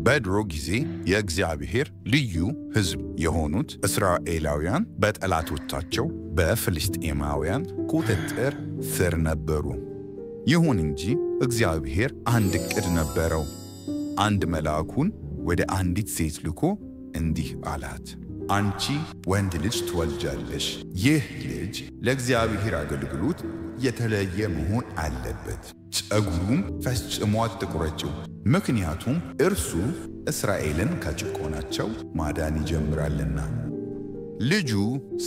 በድሮ ጊዜ የእግዚአብሔር ልዩ ሕዝብ የሆኑት እስራኤላውያን በጠላቶቻቸው በፍልስጤማውያን ቁጥጥር ስር ነበሩ። ይሁን እንጂ እግዚአብሔር አንድ ዕቅድ ነበረው። አንድ መልአኩን ወደ አንዲት ሴት ልኮ እንዲህ አላት፣ አንቺ ወንድ ልጅ ትወልጃለሽ። ይህ ልጅ ለእግዚአብሔር አገልግሎት የተለየ መሆን አለበት። ጸጉሩም ፈጽሞ አትቁረጪው፣ ምክንያቱም እርሱ እስራኤልን ከጭቆናቸው ማዳን ይጀምራልና። ልጁ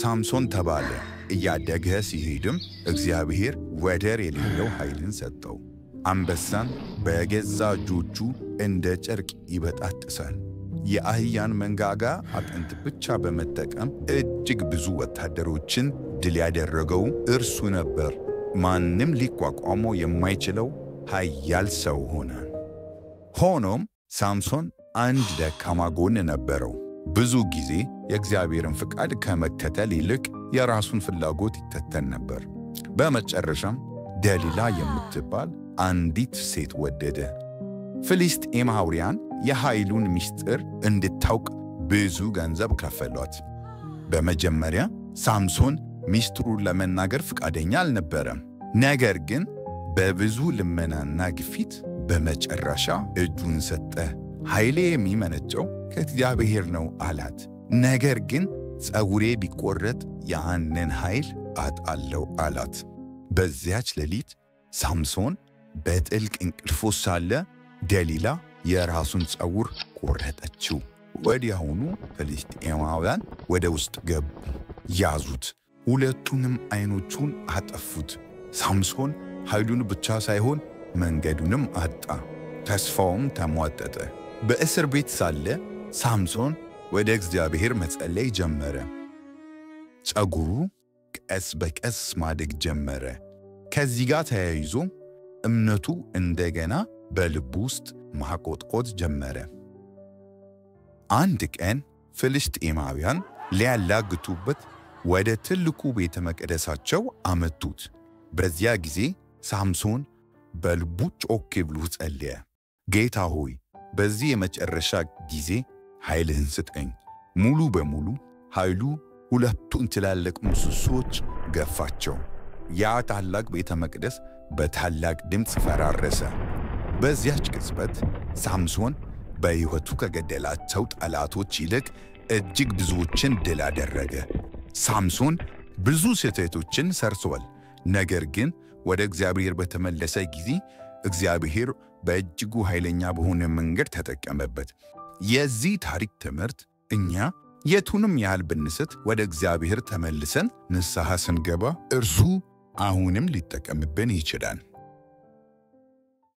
ሳምሶን ተባለ። እያደገ ሲሄድም እግዚአብሔር ወደር የሌለው ኃይልን ሰጠው። አንበሳን በገዛ እጆቹ እንደ ጨርቅ ይበጣጥሳል። የአህያን መንጋጋ አጥንት ብቻ በመጠቀም እጅግ ብዙ ወታደሮችን ድል ያደረገው እርሱ ነበር። ማንም ሊቋቋመው የማይችለው ኃያል ሰው ሆነ። ሆኖም ሳምሶን አንድ ደካማ ጎን ነበረው። ብዙ ጊዜ የእግዚአብሔርን ፍቃድ ከመከተል ይልቅ የራሱን ፍላጎት ይከተል ነበር። በመጨረሻም ደሊላ የምትባል አንዲት ሴት ወደደ። ፍልስጤማውያን የኃይሉን ምስጢር እንድታውቅ ብዙ ገንዘብ ከፈሏት። በመጀመሪያ ሳምሶን ሚስጥሩን ለመናገር ፈቃደኛ አልነበረም። ነገር ግን በብዙ ልመናና ግፊት በመጨረሻ እጁን ሰጠ። ኃይሌ የሚመነጨው ከእግዚአብሔር ነው አላት። ነገር ግን ፀጉሬ ቢቆረጥ ያንን ኃይል አጣለው አላት። በዚያች ሌሊት ሳምሶን በጥልቅ እንቅልፍ ሳለ ደሊላ የራሱን ፀጉር ቆረጠችው። ወዲያውኑ ፍልስጤማውያን ወደ ውስጥ ገቡ፣ ያዙት፣ ሁለቱንም አይኖቹን አጠፉት። ሳምሶን ኃይሉን ብቻ ሳይሆን መንገዱንም አጣ፣ ተስፋውም ተሟጠጠ። በእስር ቤት ሳለ ሳምሶን ወደ እግዚአብሔር መጸለይ ጀመረ። ፀጉሩ ቀስ በቀስ ማደግ ጀመረ። ከዚህ ጋር ተያይዞ እምነቱ እንደገና በልቡ ውስጥ ማቆጥቆጥ ጀመረ። አንድ ቀን ፍልስጤማውያን ሊያላግጡበት ወደ ትልቁ ቤተ መቅደሳቸው አመጡት። በዚያ ጊዜ ሳምሶን በልቡ ጮክ ብሎ ጸለየ። ጌታ ሆይ፣ በዚህ የመጨረሻ ጊዜ ኃይልህን ስጠኝ። ሙሉ በሙሉ ኃይሉ ሁለቱን ትላልቅ ምሰሶዎች ገፋቸው። ያ ታላቅ ቤተ መቅደስ በታላቅ ድምፅ ፈራረሰ። በዚያች ቅጽበት ሳምሶን በሕይወቱ ከገደላቸው ጠላቶች ይልቅ እጅግ ብዙዎችን ድል አደረገ። ሳምሶን ብዙ ስህተቶችን ሰርቷል። ነገር ግን ወደ እግዚአብሔር በተመለሰ ጊዜ እግዚአብሔር በእጅጉ ኃይለኛ በሆነ መንገድ ተጠቀመበት። የዚህ ታሪክ ትምህርት እኛ የቱንም ያህል ብንስት ወደ እግዚአብሔር ተመልሰን ንስሐ ስንገባ እርሱ አሁንም ሊጠቀምብን ይችላል።